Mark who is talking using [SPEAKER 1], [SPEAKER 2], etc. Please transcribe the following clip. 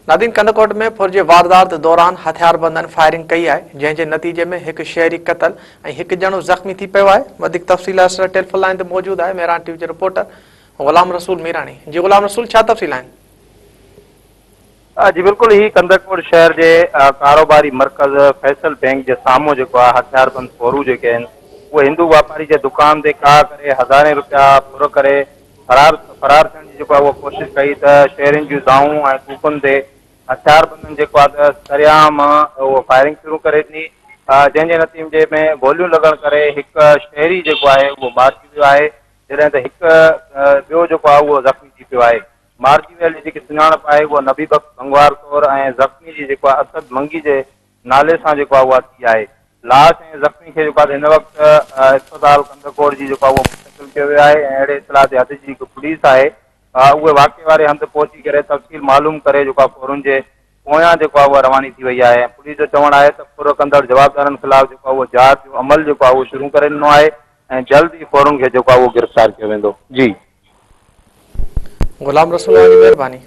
[SPEAKER 1] نادين ڪنڌڪوٽ ۾ ڦر جي واردات دوران هٿياربندن فائرنگ ڪئي آهي، جنهن جي نتيجي ۾ هڪ شهري قتل ۽ هڪ ڄڻو زخمي ٿي پيو آهي. وڌيڪ تفصيل لاء اسان ٽيليفون لائين تي موجود آهي مهراڻ ٽي وي جي رپورٽر غلام رسول ميراڻي. جي غلام رسول ڇا تفصيل آهن؟
[SPEAKER 2] جي بلڪل هي ڪنڌڪوٽ شهر جي ڪاروباري مرڪز فيصل بينڪ جي سامهون جيڪو آهي هٿياربند ڦورو جيڪي آهن اهي هندو واپاري جي دڪان تي ڪاهه ڪري هزارين رپيا ڦر ڪري فرار فرار ٿيڻ جي جيڪو آهي اها ڪوشش ڪئي ته شهرين جون دانهون ۽ ڪوڪن تي هٿياربندن جيڪو آهي ته سرعام اهو فائرنگ شروع ڪري ڏني جنهن جي نتيجي ۾ گوليون لڳڻ ڪري هڪ شهري جيڪو آهي اهو مارجي ويو آهي جڏهن ته هڪ ٻيو جيڪو آهي اهو زخمي ٿي پيو آهي مارجي ويل جي جيڪي سڃاڻپ آهي اها نبي بخش گنگوار طور ۽ زخمي جي جيڪو آهي اسد منگي جي نالي سان جيڪو آهي اها ٿي آهي. لاش ۽ زخمي کي جيڪو آهي هن وقت اسپتال ڪنڌڪوٽ جي جيڪو آهي اهو منتقل ڪيو ويو آهي ۽ اهڙي اطلاع تي حد جي جيڪي پوليس آهي اهي واقعي واري هنڌ پهچي ڪري تفصيل معلوم ڪري جيڪو آهي ڦورن جي پويان جيڪو آهي اها رواني ٿي وئي آهي ۽ پوليس جو چوڻ آهي ته ڦر ڪندڙ جوابدارن خلاف جيڪو آهي اهو جاچ جو عمل جيڪو آهي اهو شروع ڪري ڏنو آهي ۽ جلد ئي ڦورن کي جيڪو آهي اهو گرفتار ڪيو ويندو. جي.
[SPEAKER 1] غلام رسول اوهان جي مهرباني.